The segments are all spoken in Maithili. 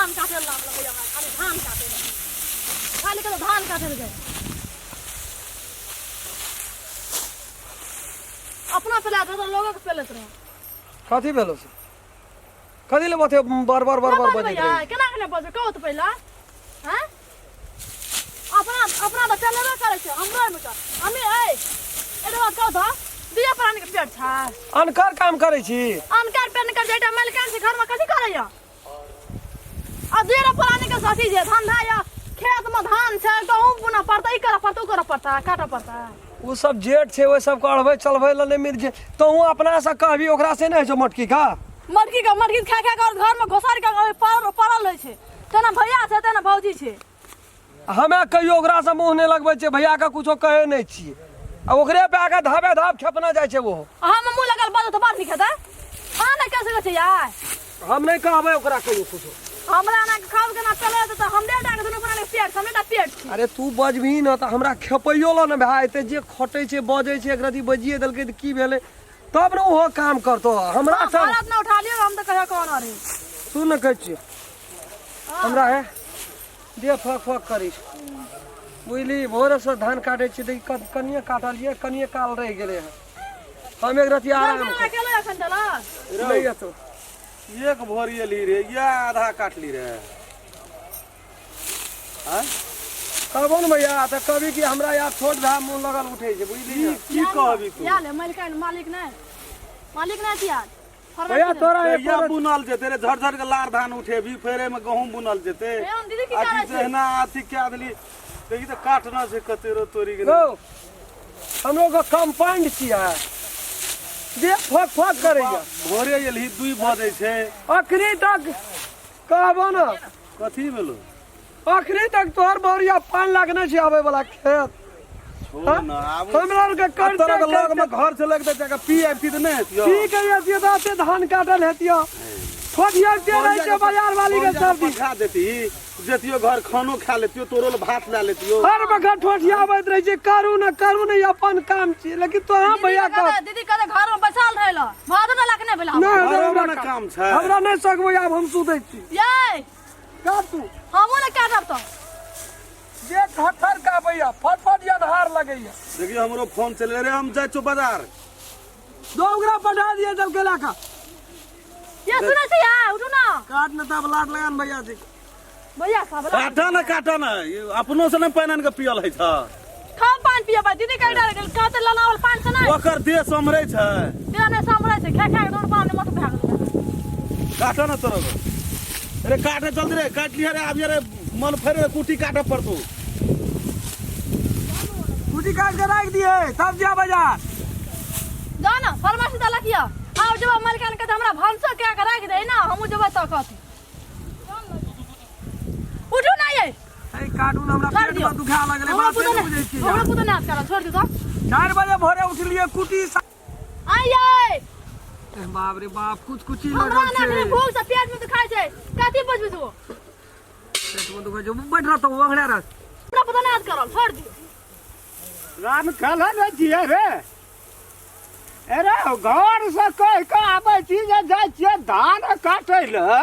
धान काटे ला लागल भैया हमरा, खाली धान काटे ला, खाली कतौ धान काटे ला जाइ। अपना पेला दोसर लोगक पेलैत रहै। कथी भेलो से? कथी ले बते बार बार बार बार बजैत भैया रहै? केना केना बजबै कहू तऽ पहिला? हैं, अपना अपना तऽ चलेबे करै छै, हमरो एहिमे का हमे। ऐ एटा बात कहू तऽ, दुइये प्राणी के पेट छै? अनकर काम करै छी? अनकर पेट कर जेटा मालिकान छै घरमे, कथी करैया? आ दुइये प्राणी के अथी जे धंधा या खेत में धान छै, गहूम बुनऽ पड़तै, ई करऽ पड़तै, ओ करऽ पड़तै, काटऽ पड़तै। ओ सब जेठ छै, ओहि सबके अढ़बै चलबै लए नहि मिल जे तहूँ अपना से कहबी, ओकरा से नहि होइ छौ मोटकी का? मटकी के मटकी खा खा के घर में घोसार के पड़ल पड़ल रहै छै। तेना भैया छै, तेना भौजी छै। हमे कहियो ओकरा से मुँह नहि लगबै छियै, भैया के कुछो कहै नहि छियै, आ ओकरे पे आके धाबे धाब खेपना जाइ छै ओहो। अहाँ में मुँह लगल बाजो तऽ बात नहि खेतै? अहाँ नहि कहि सकै छियै यार। हम नहि कहबै ओकरा कहियो कुछो। हमरा एना के खाब केना चले तऽ हमरे टा के दुनू प्राणी के पेट छै, हमरे टा पेट छै। अरे तू बजबही ने तऽ हमरा खेपैयो लए ने भए जेतै। जे खटै छै, बजै छै, एक रति बजिए देलकै तऽ की भेलै? तब ने ओहो काम करतो हमरा। हाँ, सब भारत ने उठा लियो, हम तऽ कहियो कोन रही। सुन ने, कहै छियै, हमरा हे देह फक फक करै छै, बुझली? भोरेसँ धान काटै छियै तऽ कनिए काटलियै, कनिए काल रहि गेलै हँ। हम एक रति आराम कर। अकेले एखन चला नहि एतौ। एक भोर एली रे या आधा काटली रे? आँय? कहबो ने भैया तऽ कहबी कि हमरा यार छोट भाय मोन लगल उठै छै, बुझली की ने? की कहबी तू? या ले मालिक, मालिक नहि, मालिक नहि छियै। भैया तोरा एक कहिया बुनल जेतै रे? झड़ झड़ के लार धान उठेबी, फेर एहिमे गहूम बुनल जेतै। एहन दीदी की आ करै कि छै? जहिना अथी कए देली, देखी तऽ काटना छै कते रो तोरी गेलै। गौ हमरो के कंपाउंड छियै जे फक फक करैया। भोरे एलही, 2 बजै छै। अखनी तक कहबो ने। कथी भेलो? अखनी तक तोहर बोरिया पानि लागने छै आबै वाला खेत। छोड़ न आब। हमरा आरके आ करते तोरा के लग में करते घर से लगते जाके पी आबती तऽ नहि हेतियो? की कहिए तऽ एते धान काटल हेतियो, ठोकियाते रहै छै बाजार वाली के सब दिन। पठा देती, जेतियो घर, खानो खा लेतियो, तोरो ले भात लए लेतियो। हर वखत ठोठियाबैत रहै छै, करू ने करू ने, अपन काम छी। लेकिन तोरा भैया कह। दीदी कहते घर में बैसल रहल भात ना लाके नहि भेल। नहि घरोमे हमरा ने काम छै। हमरा नहि सकबै, आब हम सुतै छी। ये काट तू। हमहूँ ने काटब तऽ। जे थर काबैया फटफट अन्हार लगैया। देखियो, हमरो फोन चले रे, हम जाइ छौ बाजार। दो ओकरा पठा दिए जल के लाका। ये सुनै छी या उठू ना। काट न तब लाट लगान भैया जी। भैया साहब। काटा न, काटा न, ई अपनो से नहि पानि आनि के पियल होइ छ। खाओ पान पियबै। दीदी कहि डाल कहते लनावल पान से नहि। ओकर देह सम्हरै छै? देह नहि सम्हरै छै, खा खा के दोनों पान मत भए गेल। काटा न तोरो रे, काटे जल्दी रे, काट लिया रे, आबिया रे, मन फेर कुटी काटे पड़तौ। कुटी काट के राख दिए तब जा बाजार। जा ना फार्मेसी दलक या आब जब मालिकान कहते हमरा भनसो कए के राखि दे ना, हमहूँ जेबै तऽ कहती उठू ना ये। ए काटू न, हमरा छोड़ पेट दियौ। में दुखा लगलै। हमरा बात पुतो नहि बुझै छियै। हमरा पुतो नहि करल, छोड़ दियौ तऽ। 4 बजे भोरे उठलियै कुटी आइये। ए बाप रे बाप, कुछ कुछ ही हमरा लगल ना छै। अखनी भूख से पेट में दुखाइ छै, कथी बुझबी तू? पेट में दुखाइ छै, बैठ रहतो ओंघड़ा रह। हमरा पुतो नहि करल, छोड़ दियौ। राम खेलै नहि छियै रे? अरे घर से कहि कऽ आबै छी जे जाइ छियै धान काटै लए,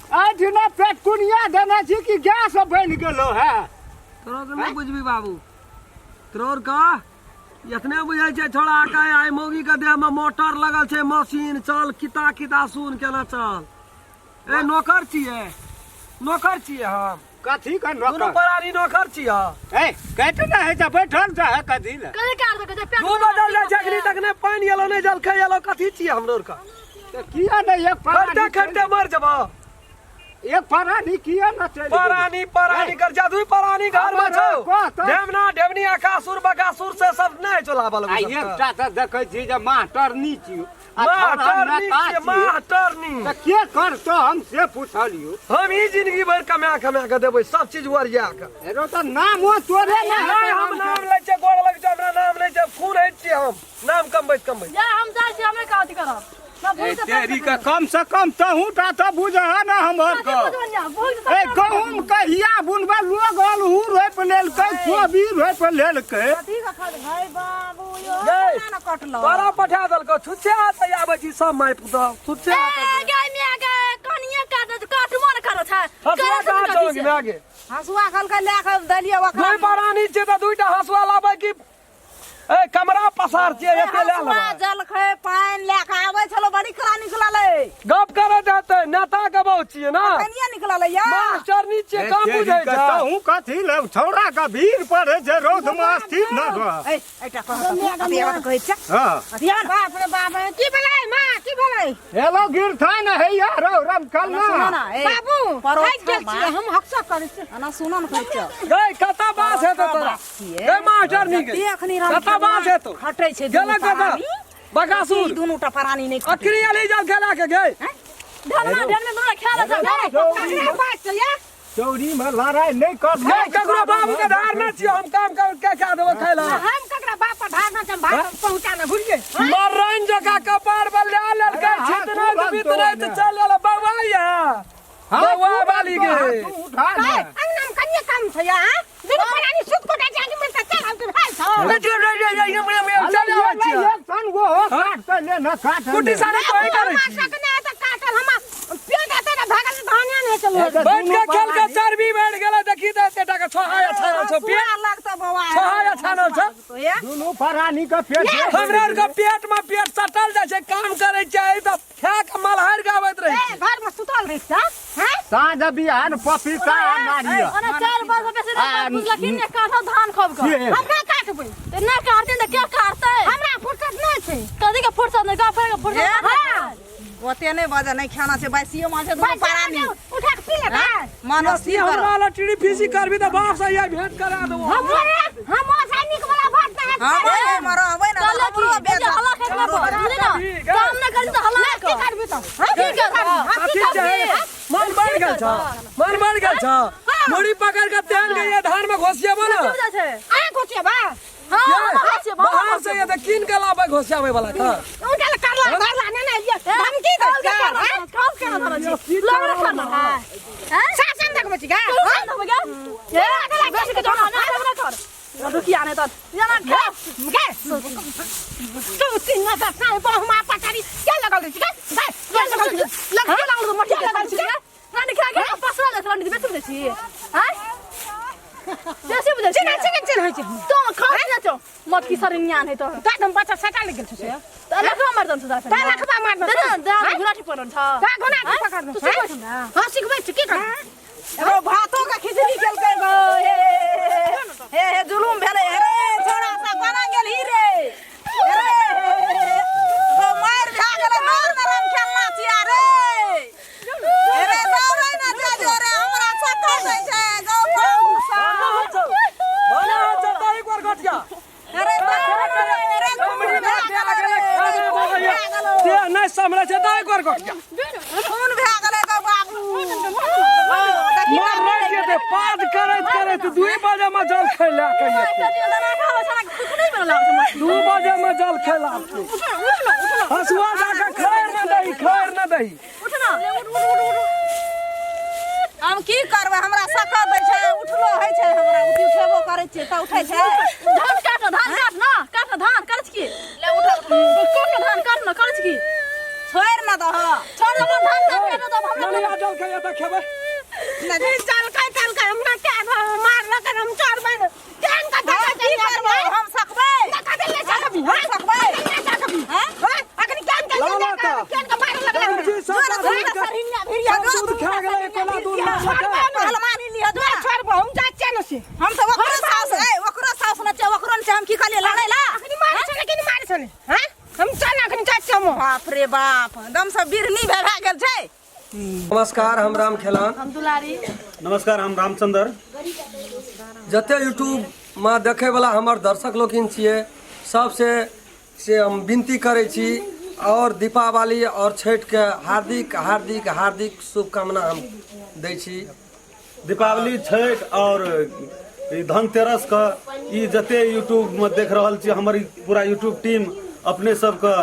एहिठिना पेटकुनिया देने छी कि गैस बनि गेलो है? तोरा के नहि बुझबी बाबू, तोर का एतने बुझै छै छोड़ा के आइ मौगी के देह में मोटर लगल छै, मशीन चल किता किता सुन केना चल। ए नौकर छियै, नौकर छियै हम। कथी के दुनू नौकर? प्राणी नौकर छियै। ए कटि नहि होइ छै, बैठल छै कथी लए? कथी काट देलकै जे पेट 2 बजल जाइ छै, अखनी तक नहि पानि एलो, नहि जलखै एलो, कथी छियै हमरो आरके? तऽ किया नहि एक खटते परानी खटते मर जेबो। एक परानी किया न चलि गेलै? परानी परानी कर जादू परानी घर में छौ। कह तऽ। ढेमना ढेमनी अकासुर बकासुर से सब नहि छौ लाबल। आ एकटा तऽ देखै छी जे मास्टरनी छियौ आ मास्टरनी थोड़ा छियै, नेता छियै। मास्टरनी तऽ के करतो, हम से पुछलियौ। हम ई जिंदगी भरि कमा कमा के देबै सब चीज ओरिया के। एरो तऽ नामो तोरे ने नहि हेतौ। हम नाम लै छियै, गोर लग छै, हमरा नाम लै छै, खून होइ छियै हम नाम कमबैत कमबैत। या हम जाइ छी, हमरे कथी करब ना भूख ए से पेट तेरी में के कम से कम तहूँ टा तऽ बुझह ने हमर कथी के। बुझबन या भूख से ए पेट में गहूम कहिया बुनबै? लोग अलहू रोपि लेलकै, कोबी रोपि लेलकै। कथी के खत भाई बाबू यो? गै, केना ने कटलो? तोरा पठा देलकौ, छुच्छे हाथ आबै छी सब माय पुतहु छुच्छे ए हाथ। गै मिया गै, कनिए काट काटबो ने करै छै। हँसू। लग भए गेल। हसुआ कहलकै लए कऽ देलियै ओकरा। दुई परानी छियै तऽ दुईटा हसुआ लाबै की ए कमरा पसार छियै एते लए हसुआ लेबै। जलखै पानि लए कऽ आबै छलो, बड़ी कला निकललै। गप करैत हेतै, नेता के बहु छियै ना। कनिये निकललै या। मास्टरनी छियै, कम बुझै छै। तहूँ कथी ले छौड़ा के भीड़ पड़े छै रौद मे स्थिर न रह। ए एटा कह अभी आब कहै छै। हाँ। अभी आब। बाप रे बाप, की भेलै माँ, की भेलै? हेलो गिरथान है यार रौ रम कल सुनो ना। ना ए, बाबू परोछा थाकि गेल छियै बात। हम, हक्सा करै छियै। एना सुनो ने कहै छै। गै कतऽ बास हेतौ तोरा? छियै। गै मास्टरनी गै। जते अखनी राम कतऽ बास हेतौ? खटै छै दुनू गेलै कतऽ? प्राणी। बकासुर ई दुनू टा प्राणी नहि खटै। अखनी अली जल खेला के गै। ढलना ढलना दुनू खेला छै। ककरा बात छै या? चौरी में लड़ाई नहीं कर। गै ककरो बाबू के धार नहि छियौ, हम काम कर के खा देबो खाइ लए। हम ककरा बाप पर धार ना भात पहुंचाना भूलिए। मरन जका कपार पर लए लेलकै, अरे हाथ छितनै उठा बितनै तो चल गेल बौआ या। बौआ वाली गे। तू उठा ने। अंगना में कनिए काम छै या? हां, दुनू प्राणी सुत कोटा जाके मिलता चल आउ के भाई छौ। चल आबै छियै। एक सन वो काट के ले ना काट। कुटी सानी तोही करै हमरा छी। सके नै त काटल, हम पेट एते ने भागल धानिया नै चलो। बैठ के खेल के चर्बी बैठ गेलै, देखी तऽ एते टाका छोहाया छानल छौ पेट। सुआ लगतौ बौआ। छोहाया छानल छौ। या। दुनू प्राणी के पेट। हमरा आरके पेट में पेट सटल जाइ छै, काम करै छै तऽ खा के मलहारि के आबैत रहै ए घर में सुतल रही छ? हां, साँझ बिहान पपीता आ नारियल। ओना 4 वर्ष बेसी आ, नहि बुझलखिन ने, काटल धान खब के। से। हम ना काटबै। तऽ नहि काटते तऽ के काटतै? हमरा फुर्सत नहि छै। कथी के फुर्सत नहि? गप के फुर्सत ए, नहि। ओते नहि बजऽ, नहि खाना छै, बासियो माछ दुनू प्राणी। उठा के पी ले। मन स्थिर कर। हमरा लटरी फीसी करबी तऽ बाप से आइ भेंट करा देबो। हम हम सैनिक वाला बात ना है। हम ओहिमे रहबै ने तऽ कहलक की हमरो बेटा बेटा हल्ला खेत में पर बुझली ना, काम नहि करी तऽ हल्ला की कर। करबी तो? की करबी? अथी छै, मन बढ़ गेल छ, मन बढ़ गेल छ। मुड़ी पकड़ के तेल के ये धान में घोसियाबो ना। बुझै छै? आ घोसियाबा। हाँ, हम घोसियाबो, हम बाहर से ये तऽ कीन के लाबै घोसियाबै वाला का। उनका करला धरला ने ने ये धमकी दै काल के छै। करना, काल के करना छी। लगरे करना है। शासन देखबै छी गा? हां, गे। ए, बेसी के जोना ना ना कर। रुकिया नहीं तऽ जाना खा। गे तू तीन का साई बहुमा पटारी के लगल रहै छी गे? के लगल छी? लग के लागल तो मटिया के लागल छी। रानी खा के पसरा ले, रानी बेसी बुझै छी। हां, बेसी बुझै छी। चिन्ह चिन्ह चिन्ह छै। तो खा ना छौ मटकी सरिनियान है तो। ता हम बच्चा सटा लग गेल छै से। त लखवा मार दन सुधा। ता लखबा मार दे दे दे, घुराठी पड़न छ। ता घुना के पकड़। तू सिखबै छ हमरा? हां, सिखबै छी। की कर? एगो भातो के खिचड़ी केलकै गो। हे हे हे, जुलुम भेलै हे रे, छोड़ा सब कोना गेलही रे? हे रे गो, मारि भए गेलै। मार नरम खेलना छिया रे। हे रे, दौड़ै ना जा जो रे, हमरा चक्कर दै छै गौ बाबू सब। भने हो छ तऽ एक बार घटिया। हे रे, दौड़ै रे, रे, खून भए गेलै रे, खून भए गेलौ। देह नहि सम्हरै छै तऽ एक बार घटिया। खून भए गेलै गौ बाबू। देखी। मर रहि जेतै पाज करैत करैत। 2 बजे में जल खैला के एतै। 2 बजे में जल खैला। हसुआ जाके खैर न दही, खैर न दही। हम की करबै? हमरा सकत दै छै, उठलो होइ छै हमरा, उठी उठेबो करै छियै तऽ उठै छै। धान काट न, धान काट न, काट न धान करै छी की? ले उठ। काट न धान, काट न, करै छी की? छोड़ि ने दह। छोड़ दे धान, काट काट तब हमरा। ननिया जल खैया तऽ खेबै। चल कै चल कै, हमरा के मारलक? हम चढ़बै ने केहन कथा? हम की करबै? हम सकबै? हम सकबै? हैं? अखनी केहन के ला ला तऽ। केहन के मारे लगलै हमरा? जी सब जोर दूध जोर सरहिया भिरिया सब दूध खा गेलै, एकोला दूध नहि लेलकै। पहलवानी लिह जो। छोड़बो, हम जाइ छियै ने से। हम तऽ ओकरो साउस ए, ओकरो साउस न छै, ओकरो न छै। हम की कहलियै लड़ै ला? अखनी मारे छलै कि नहि मारे छलै? हैं, हम चल, अखनी जाइ छियै हम। बाप रे बाप, एकदम से बिरनी भए भए गेल छै। नमस्कार, हम राम खेलान। हम दुलारी। नमस्कार, हम रामचंद्र। जते यूट्यूब मे देखै वाला हमर दर्शक लोकिन छियै, सबसे से हम विनती करै छी और दीपावली और छठि के हार्दिक हार्दिक हार्दिक शुभकामना हम दै छी। दीपावली, छठि और ई धनतेरस के ई जते यूट्यूब में देख रहल छी, हमर ई पूरा यूट्यूब टीम अपने सबके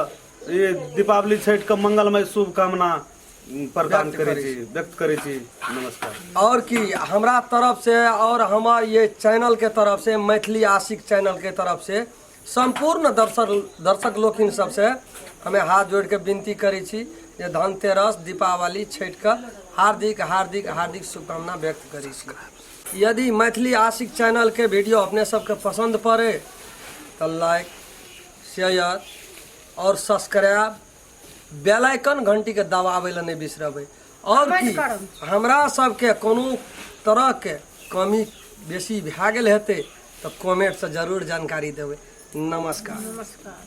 ई दीपावली छठि के मंगलमय शुभकामना प्रदान व्यक्त करै करै छी, व्यक्त करै छी। नमस्कार। और की हमरा तरफ से और हमार ये चैनल के तरफ से, मैथिली आशिक चैनल के तरफ से संपूर्ण दर्शक लोकिन सबसे हमें हाथ जोड़ के विनती करै छी जे धनतेरस, दीपावली, छठिके हार्दिक हार्दिक हार्दिक शुभकामना व्यक्त करै छी। यदि मैथिली आशिक चैनलके वीडियो अपने सबके पसन्द पड़े तऽ लाइक, शेयर आओर सब्सक्राइब, बेल आइकन घंटीके दबाबै लए नहि बिसरबै। आओर की हमरा सबके कोनो तरहके कमी बेसी भए गेल हेतै तऽ कमेंटसँ जरूर जानकारी देबै। नमस्कार। नमस्कार।